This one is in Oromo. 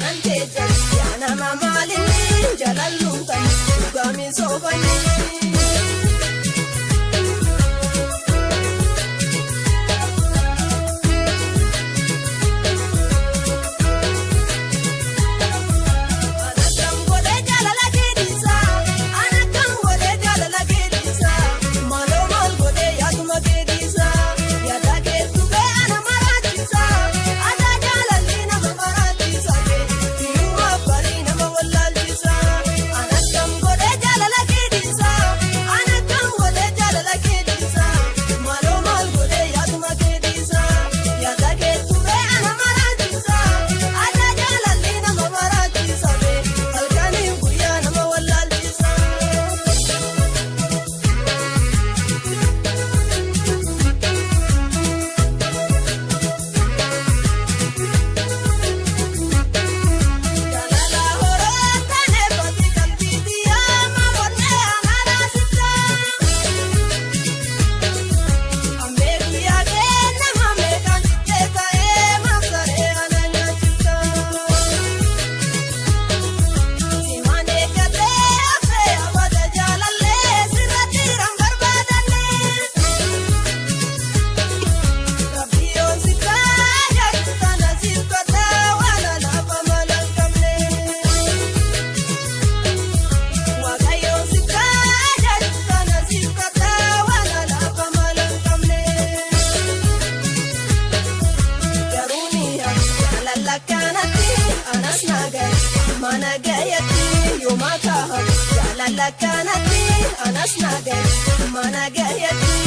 Jaalantee jalli nama maalinni jaalalluun kan dhugaamiin soofanii. Anakam godhee jaalala keetiisa anakam godhee jaalala keetiisa maaloo maal godhee yaaduma keetiisa yaada keetu bee ana maraachisa aadaa jaalalli nama maraachisa hiyyummaa barii nama wallaalchisa anakam godhee jaalala keetiisa anakam godhee jaalala keetiisa maaloo maal godhee yaaduma keetiisa yaada keetu bee ana maraachisa aadaa jaalalli nama maraachisa halkanii guyyaa nama wallaalchisa. Jaalala horoo taanee bati qalbiitii amma bonnee anaaraa sitaa. Ambee guyyaa kennama meeqaan cittee ka'ee maasaree ana nyaachisa. Simaan eeggatee hafee abada jaalallee sirratti hir'an barbaadannee. Rabbiyoon si kaayaa kana siif kataa waan alaabaa mala hin qabne. Waaqayyoon si kaayaa kana siif kataa waan alaabaa mala hin qabne. Garuu ni jaalala kanatti anas nagaa mana gayatti yooma kaha jaalala kanatti anas nagaa mana gayatti.